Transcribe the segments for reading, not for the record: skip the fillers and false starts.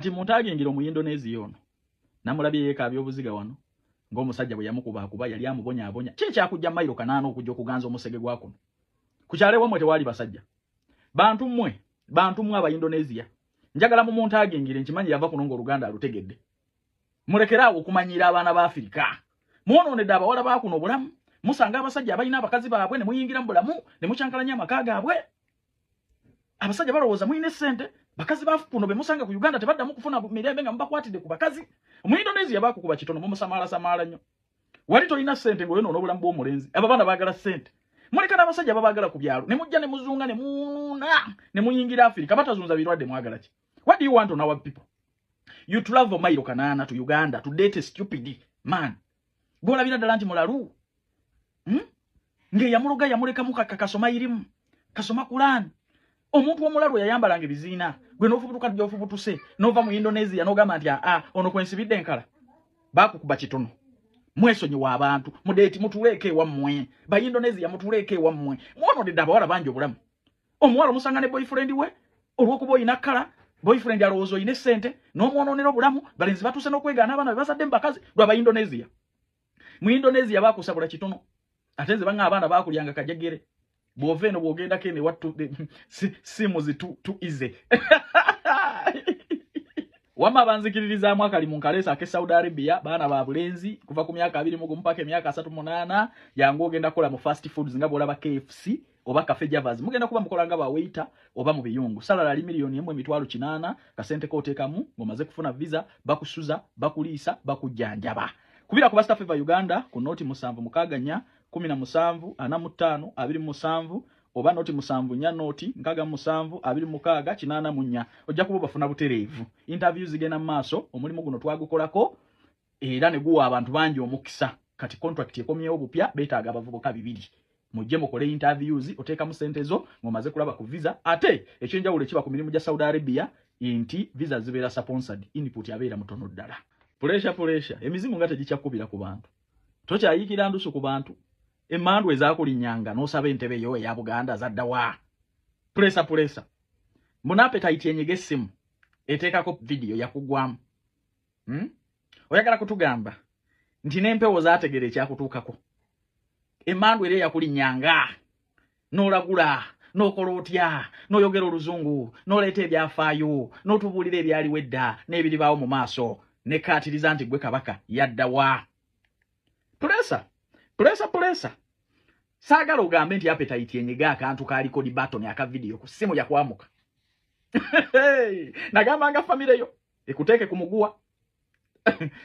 Kati muntagingira Omuindonesia ono namulabye yeekaabya obuziga wano ng'omusajja bwe yamukuba akuba yali amubonyaabonya. Ki ekyakujja mayiro 800 okujja okuganza omusege gwa kuno? Ku kyalo ewammwe tewaali basajja. Bantu mmwe, bantu mmwe Abaindonesia, njagala mumuntagingire, nkimanyi yava kuno ng'Oluganda alutegedde. Mulekere awo okumanyiira abaana ba Afirika. Mwonoonedde abawala ba kuno obulamu. Musanga abasajja abalina abakazi baabwe ne muyingira mu bulamu ne mukyankalanya amaka gaabwe. Abasajja balowooza mulina essente, bakazi ba kuno be musanga ku Uganda tebaddamu kufuna mirembe nga mubakwatidde ku bakazi. Mu Indonesia bakukuba kitono, mumusamaalasamaala nnyo. Wali tolina ssente ng'oyonoona obulamu bw'omulenzi. Abo abaana baagala ssente. Muleka n'abasajja babaagala ku byalo ne mujja ne muzunga ne munuuna ne muyingira Afirika. Batazunza birwadde mwagala ki? What do you want on our people? You travel mailo 800 to Uganda to date a stupid man. Gw'olabira ddala nti mulalu. Ng'eyamuloga yamulekamu kasoma irimu. Kasoma Quran. Omuntu omulalu yayambalanga ebiziina. Gwe n'ofubutuka gy'ofubutuse n'ova mu Indonesia n'ogamba nti aa ono kwensibidde enkala. Bakukuba kitono. Mwesonyiwa abantu. Mudeeti mutuleeko ewammwe. Ba Indonesia mutuleeko ewammwe. Mwonoonedde abawala bangi obulamu. Omuwala omusanga ne boyfriend we olw'okuba olina kkala, boyfriend alowooza olina essente n'omwonoonera obulamu. Balenzi batuuse n'okwegaana abaana be bazadde mu bakazi lwa ba Indonesia. Mu Indonesia bakusabula kitono. Ate nze banga abaana bakulyanga kajegere. Bw'ova eno bw'ogendako eno ewa simu zi tu ize. Wamma banzikiririzaamu akali mu nkaleesa ak'e Saudi Arabia, baana ba bulenzi kuva ku myaka 21 paka emyaka 38, yangu ogenda kukola mu fast foods nga bw'olaba KFC oba Cafe Javas. Mugenda kuba mukola nga ba waiter oba mu biyungu. Salary ali 1,800,000, kasente k'oteekamu ng'omaze kufuna visa, bakusuza, bakuliisa, bakujjanjaba. Kubira ku ba Star Favor Uganda ku noti 764 17 45 27 oba noti 74 noti 67 26 84. Ojja kuba bafuna butereevu. Interview zigenda mu maaso, omulimu guno twagukolako era ne guwa abantu bangi omukisa. Kati contract ekomyewo bupya, beetaaga abavubuka 200. Mujje mukole interviews, oteekamu ssente zo ng'omaze kulaba ku visa. Ate ekyenjawulo ekiba ku mirimu gya Saudi Arabia nti visa zibeera sponsored, input abeera mutono ddala. Pressure, pressure, emizimu nga tegikyakubira ku bantu. Tokyayiikira ndusu ku bantu. Emmandu ezaakulinnyanga n'osaba entebe yo eya Buganda zadda wa? Pressure, pressure. Mbona appetite enyega essimu eteekako video yakugwamu. Oyagala kutugamba nti n'empewo zaategera ekyakutuukako. Emmandu era eyakulinnyanga n'olagula n'okola otya n'oyogera oluzungu n'oleeta ebyafaayo n'otubuulira ebyaliwo edda n'ebiribaawo mu maaso nekkaatiriza nti gwe kabaka yadda wa? Pressure, pressure, pressure. Saagala ogambe nti appetite enyega akantu kaliko di button aka video ku ssimu yakwamuka. Nagamba nga famire yo ekuteeke ku muguwa.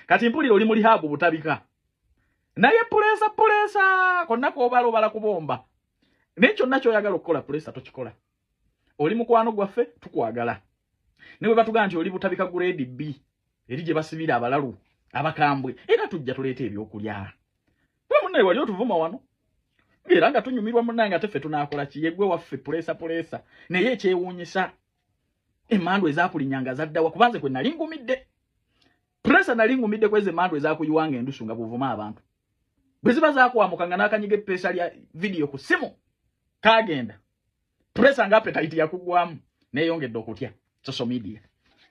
Kati mpulira oli mu rehab butabika. Naye pressure, pressure, konna k'obala obala kubomba. Naye kyonna ky'oyagala okukola pressure tokikola. Oli mukwano gwaffe, tukwagala. Ne bwe batugamba nti oli butabika grade B eri gye basibira abalalu abakambwe, era tujja tuleeta ebyokulya. Bwe munnaye wali otuvuma wano era nga tunyumirwa munnange, ate ffe tunaakola ki? Yeggwe waffe pressure, pressure. Naye ekyewuunyisa emmandu ezaakulinnyanga zaddawa? Kubanze kwe nali ngumidde pressure, nali ngumidde kwezi emmandu ezaakuyiwanga endusu nga bw'ovuma abantu. Bwe ziba zaakwamuka nga n'akanyiga eppeesa lya vidiyo ku ssimu kaagenda. Pressure nga appetite yakuggwamu, neeyongedde okutya social media.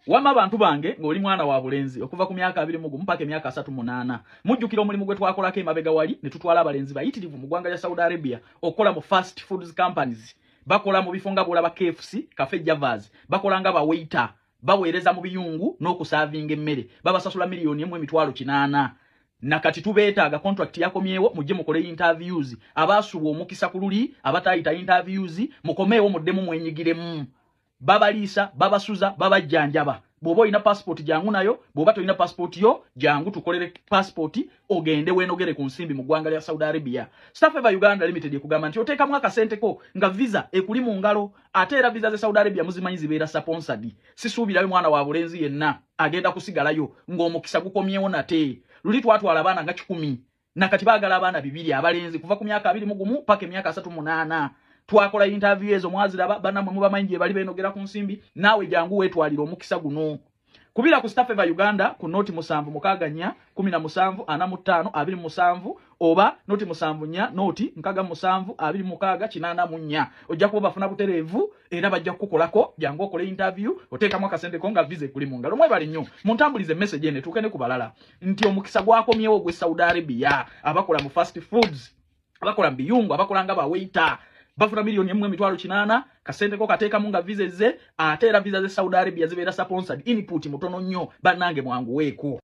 Wamma abantu bange, ng'oli mwana wa bulenzi okuva ku myaka 21 paka emyaka 38, mujjukira omulimu gwe twakolako emabega wali ne tutwala abalenzi bayitirivu mu ggwanga lya Saudi Arabia okukola mu fast foods companies. Bakola mu bifo nga bw'olaba KFC, Cafe Javas, bakola nga ba waiter, baweereza mu biyungu n'okusaavinga emmere. Babasasula 1,800,000. Nakati tubeetaaga, contract yakomyewo, mujje mukole interviews. Abaasubwa omukisa ku luli abataayita interviews, mukomeewo muddemu mwenyigiremu. Babaliisa, babasuza, babajjanjaba. Bw'oba olina passport jangu nayo, bw'oba tolina passport yo jangu tukolere passport ogende weenogere ku nsimbi mu ggwanga lya Saudi Arabia. Star Favor Uganda Limited ekugamba nti oteekamu akasente ko nga visa ekuli mu ngalo. Ate era visa ze Saudi Arabia muzimanyi zibeera sponsored. Sisuubirayo mwana wa bulenzi yenna agenda kusigalayo ng'omukisa gukomyewo nate. Luli twatwala abaana nga 100, nakati baagala abaana 200 abalenzi kuva ku myaka 21 paka emyaka 38. Twakola interview ezo mwaziraba, bannammwe mubamanyi gye bali beenogera ku nsimbi. Naawe jangu weetwalira omukisa guno. Kubira ku Star Favor Uganda ku 076 4 17 45 27 oba 074 067 26 84. Ojja kuba bafuna butereevu era bajja kukukolako. Jangu okole interview, oteekamu akasente ko nga visa ekuli mu ngalo. Mwebale nnyo, muntambulize message eno etuuke ne ku balala nti omukisa gwakomyewo ogw'e Saudi Arabia. Abakola mu fast foods, abakola mu biyungu, abakola nga ba waiter bafuna 1,800,000. Kasente ko kateekamu nga visa ezze, ate era visa ze Saudi Arabia zibeera sponsored. Input mutono nnyo. Bannange, mwanguweeko.